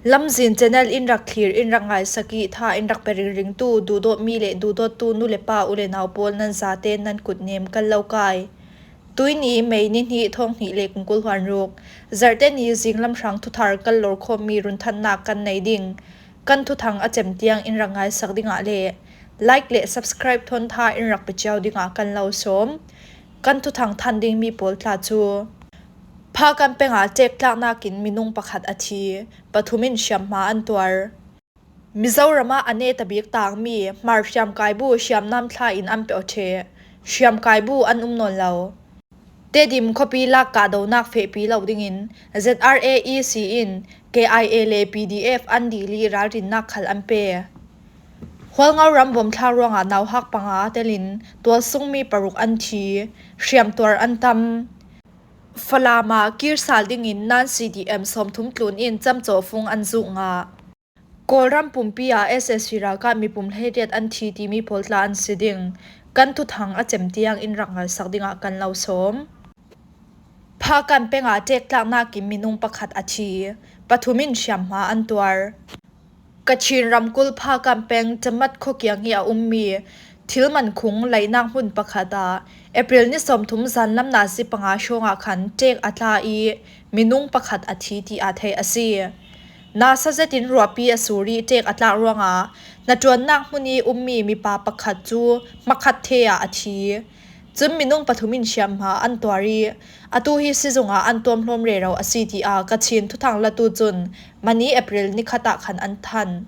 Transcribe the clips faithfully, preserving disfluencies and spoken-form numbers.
Lamzin channel in rak thlir, in rak ngaisak i tha in rak pe ringringtu duhdawtmi le duhdawttu nu le pa, u le nau pawl, nan zate nan kutnem kal lo kai. Tuini May ni hnih, thawng hnih le kum kul hluan ruk, Zarhte ni zinglam hrang thuthar kal lawrkhawmmi runthannak kan nei ding. Kan thuthang a cem tiang in rak ngaisak dingah le like le subscribe thawn tha in rak pe ciau dingah kan lo sawm. Kan thuthang than dingmi pawl tla cu: Phakan pengah ṭektlaknak in minung pakhat a thi, pathum in hriamhma an tuar. Mizoram ah a neta bik tangmi Hmar hriamkaibu hriamnam thla in an peuh ṭheh, hriamkaibu an um nawn lo. Tedim khuapi lak kahdohnak fehpi lo dingin Z R A E C in K I A le P D F an dil i ralrinnak khal an pe. Hualngo ram bom thlak ruangah nauhak panga telin tualsungmi paruk an thi, hriamtuar an tam. Falam ah kir sal dingin nan C D M sawmthum tlun in camcawh fung an zuk ngah. Kawlram pumpi ah S S C ralkap mipum hleiriat an thi timi pawl tla an si ding. Kan thuthang a cem tiang in rak ngaisak dingah kan lo sawm. Phakan pengah ṭektlaknak in minung pakhat a thi, pathum in hriamhma an tuar. Kachin ramkulh Phakan peng Tamat khuakiang i a ummi thil mankhung laihnak hmun pakhat ah April ni sawmthum zanlam nazi panga hrawngah khan ṭek a tla i minung pakhat a thi, tiah theih a si. Nasa zetin ruahpi a sur i ṭek a tlak ruangah hnaṭuannak hmun i ummi mipa pakhat cu hmakhat the ah a thi. Cun minung pathum in hriamhma an tuar i atu hi sizung ah an tuamhlawm rero a si, tiah Kachin thuthang latu cun mani April nikhat ah khan an thanh.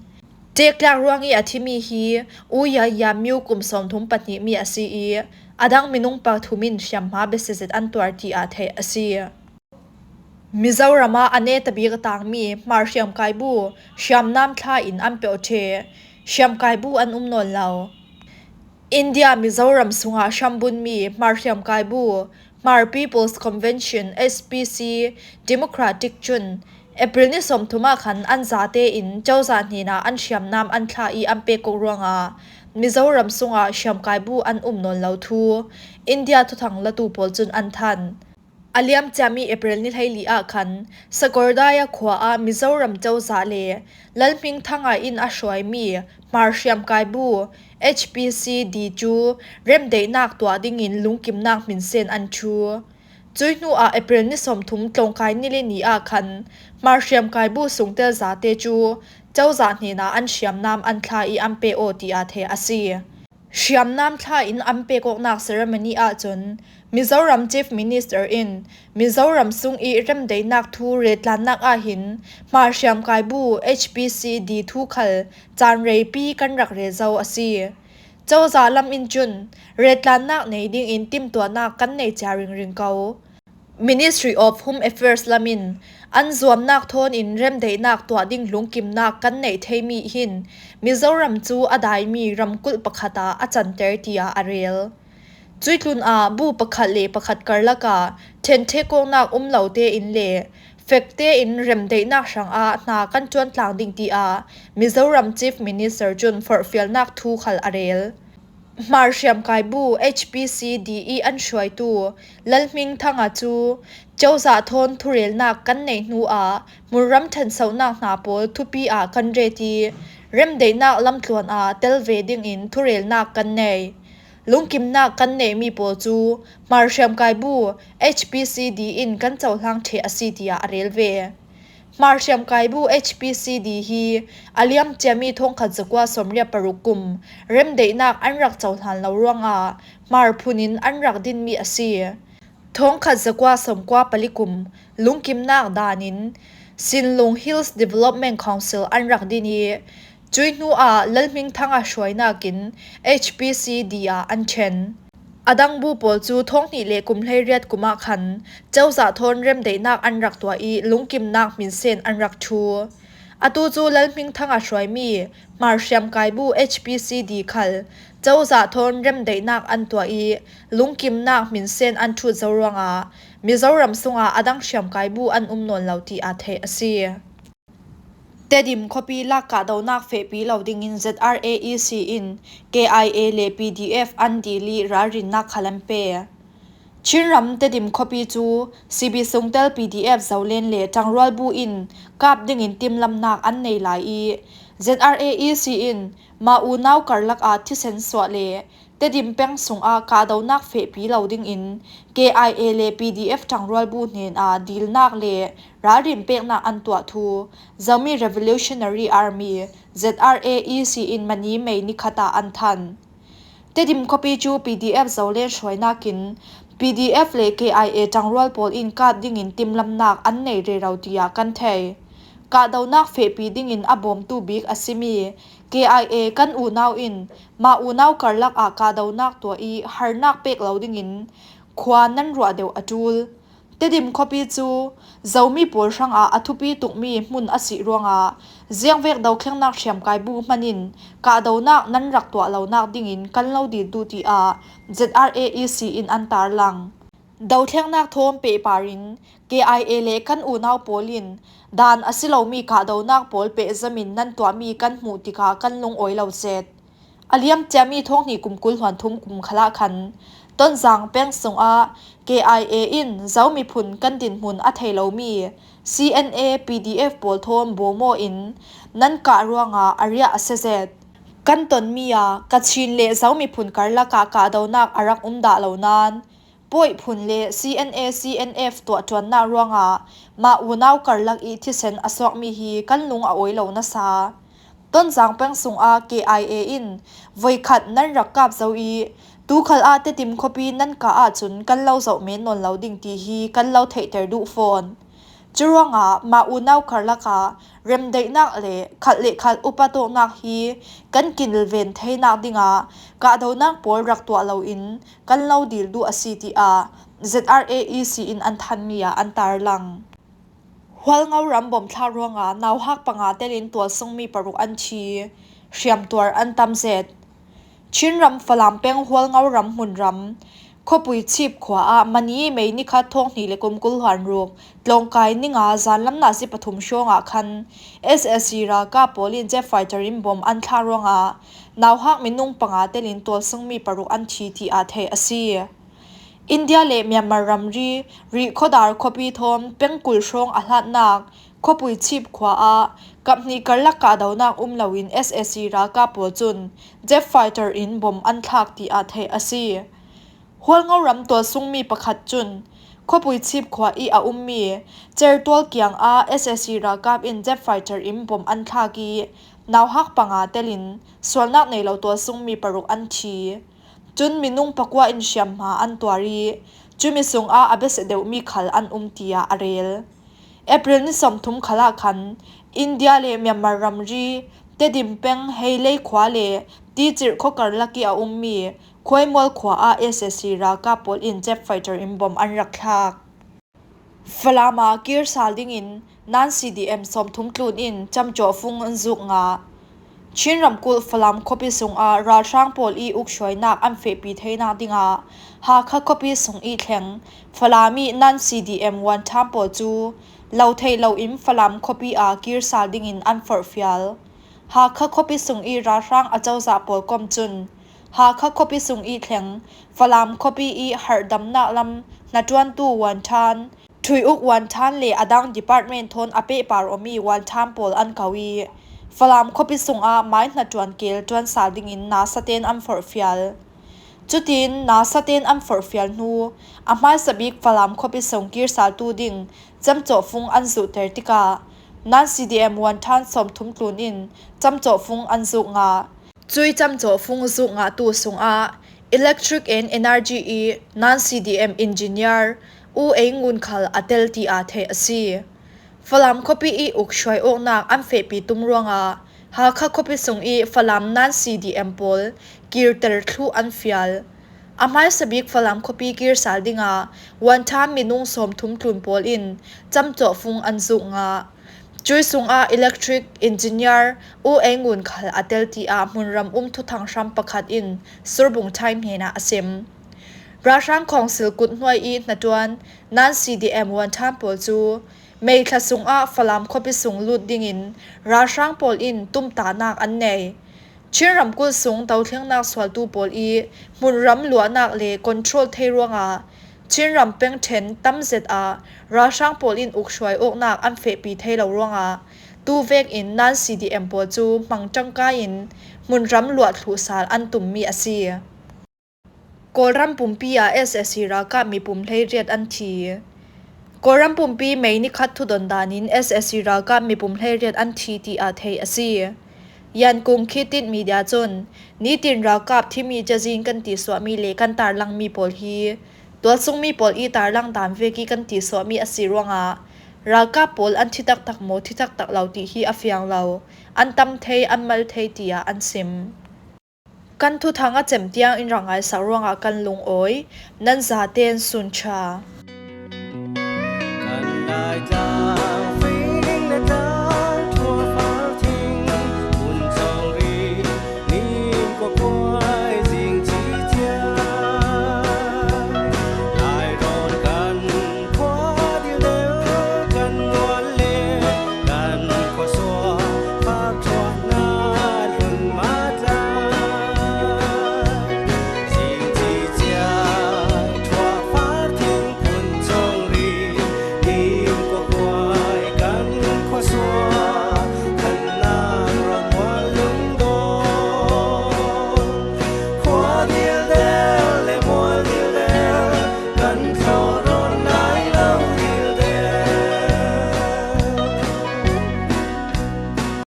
Ṭektlak ruang i a thimi hi U Ya Ya Myo kum sawmthum pahnihmi a si i a dang minung pathum in hriamhma biasia zet an tuar, tiah theih a si. Mizoram ah a neta bik a tangmi Hmar hriamkaibu hriamnam thla in an peuh ṭheh, hriamkaibu an um nawn lo. India Mizoram sungah hrambunmi Hmar hriamkaibu Hmar People's Convention, H P C, Democratic cun April ni sawmthum ah khan an zate in cozah hnenah an hriamnam an thla i an pek kok ruangah Mizoram sungah hriamkaibu an um nawn lo thu India thuthang latu pawl cun an thanh. A liamciami April ni hleili ah khan Sakurdaya khua ah Mizoram cozah le Lalhmingthanga in a hruaimi Hmar hriamkaibu H P C D cu remdaihnak tuah dingin lungkimnak hminsen an ṭhu. Cui hnuah April ni sawmthum tlawngkai ni le ni ah khan Hmar hriamkaibu sungtel zate cu cozah hnenah an hriamnam an thla i an pe aw, tiah theih a si. Hriamnam thla in an pek awknak ceremony ahcun Mizoram Chief Minister in Mizoram sung i remdaihnak thu retlannak ahhin Hmar hriamkaibu H P C D thu khal caan reipi kan rak rel zo a si. Cozah lam in cun retlannak nei dingin timhtuahnak kan nei cia ringring ko. Ministry of Home Affairs lam in an zuamnak thawn in remdaihnak tuah ding lungkimnak kan neih theimi hin Mizoram cu a daimi ramkulh pakhat ah a canter, tiah a rel. Cuih tlun ah bu pakhat le pakhat karlak ah ṭhenṭhek kawknak um lo tein le fek tein remdaihnak hrangah hna kan ṭuantlang ding, tiah Mizoram Chief Minister cun forhfialnak thu khal a rel. Hmar hriamkaibu H P C D i an hruaitu Lalhmingthanga cu cozah thawn thurelnak kan neih hnu ah hmunram ṭhansohnak hna pawl thupi ah kan ret i remdaihnak lamtluan ah tel ve dingin thurelnak kan nei. Lungkimnak kan neihmi pawl cu Hmar hriamkaibu H P C D in kan cohlang ṭheh a si, tiah a rel ve. Hmar hriamkaibu H P C D hi a liamciami thawngkhat zakua sawmriat paruk kum remdaihnak an rak cohlan lo ruangah Hmar phun in an rak dinmi a si. Thawngkhat zakua sawmkua pali kum lungkimnak dan in Sinlung Hills Development Council an rak din i cuih hnu ah Lalhmingthanga hruainak in H P C D ah an ṭhen. A dang bu pawl cu thawng hnih le kum hleiriat kum ah khan cozah thawn remdaihnak an rak tuah i lungkimnak hminsen an rak ṭhu. Atu cu Lalhmingthanga hruaimi Hmar hriamkaibu H P C D khal cozah thawn remdaihnak an tuah i lungkimnak hminsen an ṭhut zo ruangah Mizoram sungah a dang hriamkaibu an um nawn lo, tiah theih a si. Tedim khuapi lak kahdohnak fehpi lo dingin Z R A E C in K I A le P D F an dil i ralrinnak khal an pe. Chinram Tedim khuapi cu C B sungtel P D F Zolen le ṭangrual bu in kap dingin timlamnak an nei lai i, Z R A E C in mah unau karlak ah thisen suah le Tedim peng sungah kahdonak fehpi lo dingin K I A le P D F ṭangrual bu hnenah dilnak le ralrin peknak an tuah thu Zomi Revolutionary Army, Z R A E C in Mani May nikhat ah an thanh. Tedim khuapi cu P D F Zolen hruainak in P D F le K I A ṭangrual pawl in kap dingin timlamnak an nei rero tiah kan thei. Kahdonak fehpi dingin a bawmtu bik a simi K I A kan unau in mah unau karlak ah kahdonak tuah i harnak pek lo dingin khua nan ruah deuh a ṭul. Tedim khuapi cu Zomi pawl hrangah a thupi tukmi hmun a si ruangah ziangvek dothlengnak hriamkai bu hman in kahdonak nan rak tuah lonak dingin kan lo dil duh, tiah Z R A E C in an tarlang. Dothlengnak thawm pehpar in K I A le kan unau pawl in dan a si lomi kahdonak pawl pehzam in nan tuahmi kan hmuh tikah kan lungawi lo zet. A liam ciami thawng hnih kum kul hluan thum kum khalah khan Tonzang peng sungah K I A in Zomi phun kan dinhmun a thei lomi C N A P D F pawl thawm bawmaw in nan kah ruangah a riah a si zet. Kan tonmi ah Kachin le Zomi phun karlak ah kahdonak a rak um dah lo nain Pawi phun le C N A C N F tuahṭuannak ruangah mah unau karlak i thisen a suakmi hi kan lung a awi lo nasa. Tonzang peng sungah K I A in voikhat nan rak kap zo i, tu khal ah Tedim khuapi nan kah ahcun kan lo zoh men nawn lo ding ti hi kan lo theihter duh fawn. Curuangah mah unau karlak ah remdaihnak le khat le khat upat awknak hi kan kilven theinak dingah kahdonak pawl rak tuah loin kan lo dil duh a si, tiah Z R A E C in an thanmi ah an tarlang. Hualngo ram bawmthlak ruangah nauhak panga telin tualsungmi paruk an thi, hriamtuar an tam zet. Chinram Falam peng Hualngo ram hmunram Khuapui Chip khua ah Mani May nikhat thawng hnih le kum kul hluan ruk tlawngkai ninga zanlam nazi pathum hrawngah khan S S C ralkap pawl in jet fighter in bom an thlak ruangah nauhak minung panga telin tualsungmi paruk an thi, tiah theih a si. India le Myanmar ramri Rihkhawdar khuapi thawm pengkul hrawng a hlatnak Khuapui Chip khua ah kaphnih karlak kahdonak um loin S S C ralkap pawl cun jet fighter in bom an thlak, tiah theih a si. Hualngo ram tualsungmi pakhat cun Khuapui Chip khua i a ummi Certual kiangah S S C ralkap in jet fighter in bom an thlak i nauhak panga telin sualnak nei lo tualsungmi paruk an thi. Cun minung pakua in hriamhma an tuar i cumi sungah a biasia deuhmi khal an um, tiah a rel. April ni sawmthum khalah khan India le Myanmar ramri Tedim peng Heilei khua le Ticirh khuakar lak i a ummi Khuaimual khua ah S S C ralkap pawl in jet fighter in bom an rak thlak. Falam ah kir sal dingin Nan C D M sawmthum tlun in camcawhfung an zuk ngah. Chin ramkulh Falam khuapi sungah ralhrang pawl i ukhruainak an fehpi theinak dingah Hakha khuapi sung i thleng Falam i Nan C D M vuanṭhan pawl cu lo theih loin Falam khuapi ah kir sal dingin an forhfial. Hakha khuapi sung i ralhrang acozah pawl kom cun Hakha khuapi sung i thleng Falam khuapi i harhdamnak lam hnaṭuantu vuanṭhan, ṭhuiuk vuanṭhan le a dang department thawn a pehpar awmi vuanṭhan pawl an ko i Falam khuapi sungah mai hnaṭuan kel ṭuan sal dingin nasa tein an forhfial. Cutin nasa tein an forhfial hnu a hmaisa bik Falam khuapi sung kir saltu ding camcawhfung an zuhter tikah Nan C D M vuanṭhan sawmthum tlun in camcawhfung an zuk ngah. Cui camcawhfung zuk ngahtu sungah Electric and Energy i Nan C D M engineer U Ei Ngun khal a tel, tiah theih a si. Falam khuapi i ukhruai awknak an fehpi tum ruangah Hakha khuapi sung i Falam Nan C D M pawl kirter thluh an fial. A hmaisa bik Falam khuapi kir sal dingah vuanṭhan minung sawmthum tlun pawl in camcawhfung an zuk ngah. Cui sungah electric engineer U Ei Ngun khal a tel, tiah hmunram um thuthang hram pakhat in Surbung Times hnenah a sim. Ralhrang khawngsil kut hnuai i hnaṭuan Nan C D M vuanṭhan pawl cu May thla sungah Falam khuapi sung lut dingin ralhrang pawl in tumtahnak an nei. Chin ramkulh sung dothlengnak sualtu pawl i hmunram luahnak le control thei ruangah Chin ram peng ṭhen tam zet ah ralhrang pawl in ukhruai awknak an fehpi thei lo ruangah tu vekin non-C D M pawl cu hmang ṭangka in hmunram luah thluh sal an tummi a si. Kawlram pumpi ah S A C ralkap mipum hleiriat an thi. Kawlram pumpi May ni khat thudon dan in S A C ralkap mipum hleiriat an thi tiah theih a si. Yankung Khitit Media cun nitin ralkap thimi cazin kan tisuahmi le kan tarlangmi pawl hi tualsungmi pawl i tarlang dan vek i kan tisuahmi a si ruangah ralkap pawl an thi taktak maw thi taktak lo ti hi a fiang lo, an tam thei, an mal thei tiah an sim. Kan thuthang a cem tiang in rak ngaisak ruangah kan lungawi, nan zaten suncha.